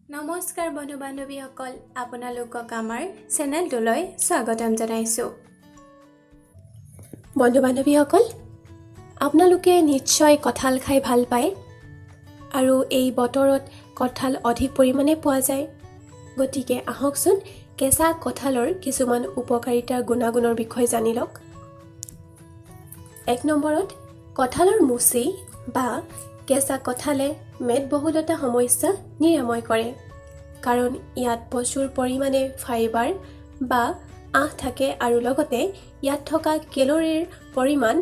নমস্কাৰ বন্ধু বান্ধৱীসকল, আপোনালোকক আমাৰ চেনেলটোলৈ স্বাগতম জনাইছোঁ। বন্ধু বান্ধৱীসকল, আপোনালোকে নিশ্চয় কঁঠাল খাই ভাল পায় আৰু এই বতৰত কঁঠাল অধিক পৰিমাণে পোৱা যায়। গতিকে আহকচোন, কেঁচা কঁঠালৰ কিছুমান উপকাৰিতাৰ গুণাগুণৰ বিষয়ে জানি লওক। 1 নম্বৰত, কঁঠালৰ মুচি বা কেঁচা কঁঠালে মেদবহুলতা সমস্যা নিৰাময় কৰে, কাৰণ ইয়াত প্ৰচুৰ পৰিমাণে ফাইবাৰ বা আঁহ থাকে আৰু লগতে ইয়াত থকা কেলৰিৰ পৰিমাণ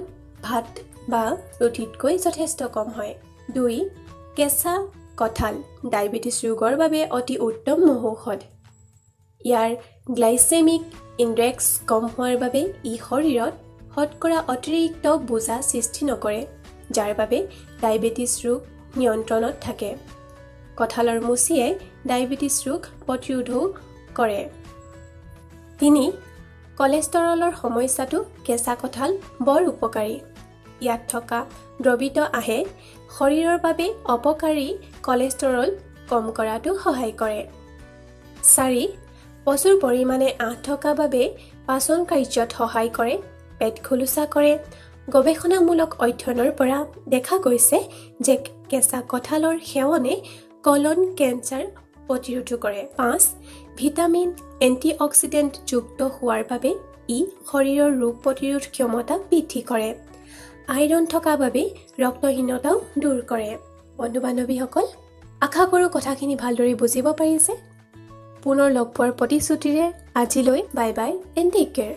ভাত বা ৰুটিতকৈ যথেষ্ট কম হয়। 2, কেঁচা কঁঠাল ডায়েবেটিছ ৰোগৰ বাবে অতি উত্তম মহৌষধ। ইয়াৰ গ্লাইচেমিক ইণ্ডেক্স কম হোৱাৰ বাবে ই শৰীৰত শৰ্কৰা অতিৰিক্ত বোজা সৃষ্টি নকৰে, যাৰ বাবে ডায়েবেটিছ ৰোগ নিয়ন্ত্ৰণত থাকে। কঁঠালৰ মুচিয়ে ডায়েবেটিছ ৰোগ প্ৰতিৰোধো কৰে। 3, কলেষ্টৰলৰ সমস্যাটো কেঁচা কঁঠাল বৰ উপকাৰী। ইয়াত থকা দ্ৰৱিত আঁহে শৰীৰৰ বাবে অপকাৰী কলেষ্টৰল কম কৰাতো সহায় কৰে। 4, প্ৰচুৰ পৰিমাণে আঁহ থকা বাবে পাচন কাৰ্যত সহায় কৰে, পেট খোলোচা কৰে। গৱেষণামূলক অধ্যয়নৰ পৰা দেখা গৈছে যে কেঁচা কঁঠালৰ সেৱনে কলন কেঞ্চাৰ প্ৰতিৰোধো কৰে। 5, ভিটামিন, এণ্টিঅক্সিডেণ্টযুক্ত হোৱাৰ বাবে ই শৰীৰৰ ৰোগ প্ৰতিৰোধ ক্ষমতা বৃদ্ধি কৰে। আইৰণ থকা বাবে ৰক্তহীনতাও দূৰ কৰে। বন্ধু বান্ধৱীসকল, আশা কৰোঁ কথাখিনি ভালদৰে বুজিব পাৰিছে। পুনৰ লগ পোৱাৰ প্ৰতিশ্ৰুতিৰে আজিলৈ bye bye and take care.